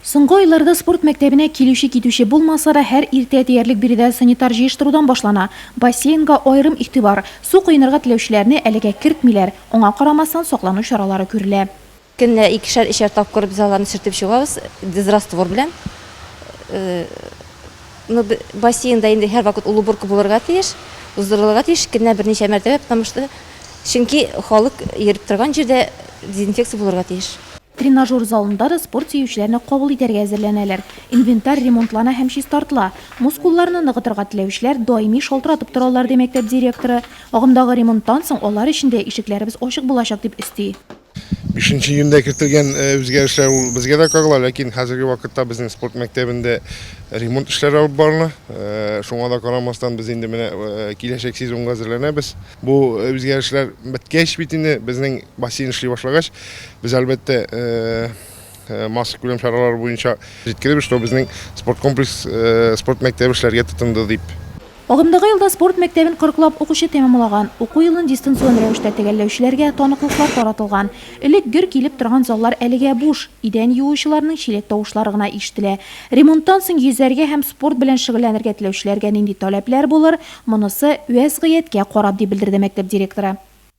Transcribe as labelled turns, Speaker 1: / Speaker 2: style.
Speaker 1: Соңгы айларда спорт мәктәбенә килүче-китүче булмаса да, һәр иртә диярлек биредә санитар җыештырудан башлана. Бассейнга аерым игътибар. Су коенырга теләүчеләрне әлегә кертмиләр. Аңа карамастан, саклану чаралары күрелә.
Speaker 2: Көненә икешәр-өчәр тапкыр без аларны сөртеп чыгабыз дезраствор белән. Ну, бассейнда инде һәрвакыт ул уборка булырга тиеш, уздырылырга тиеш, көненә берничә мәртәбә, потому что, чөнки халык йөреп торган җирдә дезинфекция булырга тиеш.
Speaker 1: Тренажер залында да спорт сөючеләрне кабул итәргә әзерләнәләр. Инвентарь ремонтлана һәм чистартыла. Мускулларны ныгытырга теләүчеләр даими шалтыратып торалар, ди мәктәп директоры. Агымдагы ремонттан соң алар өчен дә ишекләребез ачык булачак, дип өсти.
Speaker 3: Бишенче июньдә кертелгән үзгәрешләр ул безгә дә кагыла, ләкин хәзерге вакытта безнең спорт мәктәбендә ремонт эшләре алып барыла. Шуңа да карамастан, без инде менә киләчәк сезонга әзерләнәбез. Бу үзгәрешләр беткәч бит инде, безнең бассейн эшли башлагач, без әлбәттә массакүләм чаралар буенча җиткерәбез, что безнең спорткомплекс, спорт мәктәбе эшләргә тотынды дип.
Speaker 1: Агымдагы елда спорт мәктәбен кырыклап укучы тәмамлаган. Уку елын дистанцион рәвештә төгәлләүчеләргә таныклыклар таратылган. Элек гөр килеп торган заллар әлегә буш, идән юучыларның чиләк тавышлары гына ишетелә. Ремонттан соң йөзәргә һәм спорт белән шөгыльләнергә теләүчеләргә нинди таләпләр булыр, монысы вәзгыятькә карап, дип белдерде мәктәп директоры.